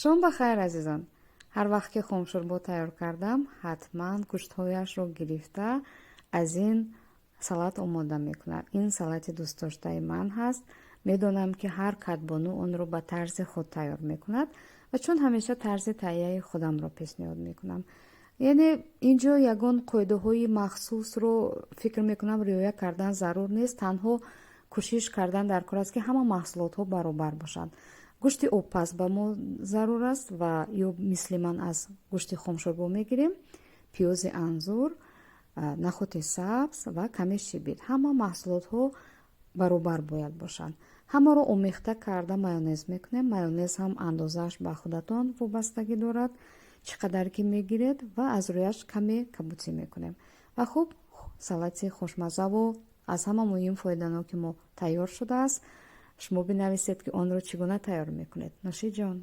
Шом ба хайр, азизон! Ҳар вақт ки хомшӯрбо тайёр кардам, ҳатман гӯштҳояшро гирифта, аз ин салат омода мекунам. Ин салати дӯстдоштаи ман ҳаст. Медонам, ки ҳар кадбону онро ба тарзи худ тайёр мекунад ва чун ҳамеша тарзи таҳияи худамро пешниҳод мекунам, яъне ин ҷо ягон қоидаҳои махсусро, фикр мекунам, риоя кардан зарур нест. Танҳо кӯшиш кардан дар кор аст, ки ҳама маҳсулотҳо баробар бошанд. Гӯшти обпаз ба мо зарур аст ва ё мисли ман аз гӯшти хомшӯрбо мегирем, пиёзи анзур, нахути сабз ва каме шибит. Ҳама маҳсулотҳо баробар бояд бошанд. Ҳамаро омехта карда, майонез мекунем. Майонез ҳам андозааш ба худатон вобастагӣ дорад, чӣ қадар ки мегиред, ва аз рӯяш каме кабутӣ мекунем. Ва хуб, салати хушмаззаву, аз ҳама муҳим, фоиданоки мо тайёр шудааст. Шумо бинависед, ки онро чӣ гуна тайёр мекунед. Нӯши ҷон!